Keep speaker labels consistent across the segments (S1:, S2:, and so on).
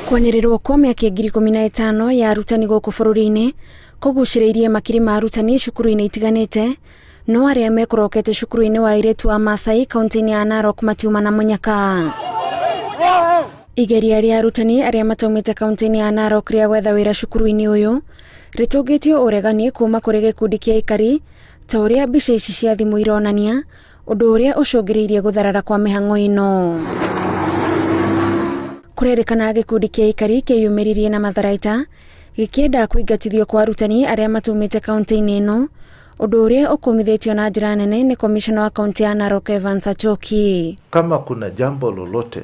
S1: Kwanĩrĩrwo kwa mĩaka 15,000 ya arutani gũkũ bũrũri-inĩ kũgucĩrĩirie makiri ma arutani cukuru-inĩ itiganĩte, no arĩa mekũrokete cukuru-inĩ wa airĩtu wa Maasai kaunti-inĩ ya Narok matiuma na mũnyaka. Igeria rĩa arutani arĩa mataumĩte kaunti-inĩ ya Narok rĩa gwetha wĩra cukuru-inĩ ũyũ rĩtũngĩtio ũregani kuma kũrĩ gĩkundi kĩa aikari ta ũrĩa mbica ici cia thimũ ironania, ũndũ ũrĩa ũcũngĩrĩirie gũtharara kwa mĩhang'o ĩno. Kũrerĩkana gĩkundi kĩa aikari kĩyumĩririe na matharaita gĩkĩenda kũingatithio kwa arutani arĩa matumĩte kaunti-inĩ ĩno, ũndũ ũrĩa ũkũmithĩtio na njĩra nene nĩ komishona wa kaunti ya Narok Evans Achoki.
S2: Kama kuna jambo lolote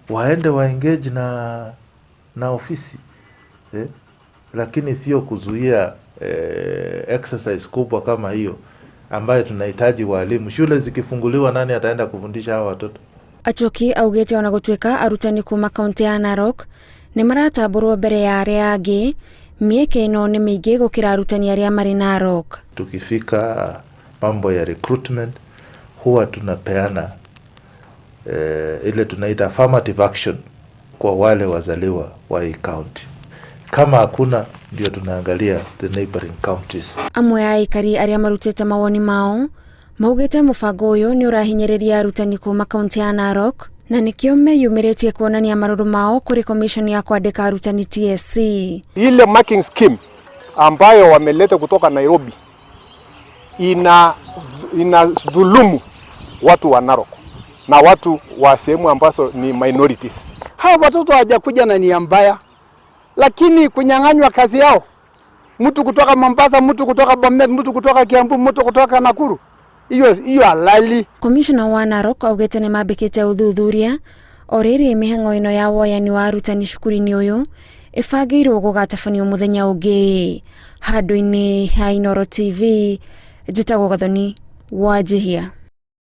S2: waende wa engage na ofisi lakini sio kuzuia exercise kubwa kama hiyo ambayo tunahitaji walimu. Shule zikifunguliwa, nani ataenda kufundisha hawa watoto?
S1: Achoki augĩte ona gũtuĩka arutani kuma kaunti ya Narok nĩ maratambũrwo mbere ya arĩa angĩ, mĩeke ĩno nĩ mĩingĩ gũkĩra arutani arĩa marĩ Narok.
S2: Tukifika mambo ya recruitment huwa tunapeana ile tunaita affirmative action kwa wale wazaliwa wa hii county. Kama hakuna, ndio tunaangalia the neighboring counties.
S1: Amwe a aikari arĩa marutĩte mawoni mao maugĩte mũbango ũyũ nĩ ũrahinyĩrĩria arutani kuma kaunti ya Narok na nĩkĩo meyumĩrĩtie kuonania marũrũ mao kũrĩ commission ya kwandĩka arutani TSC.
S3: Ile marking scheme ambayo wameleta kutoka Nairobi ina dhulumu watu wa Narok na watu wa sehemu ambazo ni minorities.
S4: Hawa watoto hawajakuja na nia mbaya, lakini kunyang'anywa kazi yao, mtu kutoka Mombasa, mtu kutoka Bomet, mtu kutoka Kiambu, mtu kutoka Nakuru, hiyo hiyo halali.
S1: Komishona wa Narok augĩte nĩ mambĩkĩte ũthuthuria o rĩrĩ mĩhang'o ĩno ya woyani wa arutani cukuru-inĩ ũyũ ĩbangĩirwo gũgatabanio mũthenya ũngĩ. Handũ-inĩ ha Inooro TV, njĩtagwo Gathoni Wanjihia.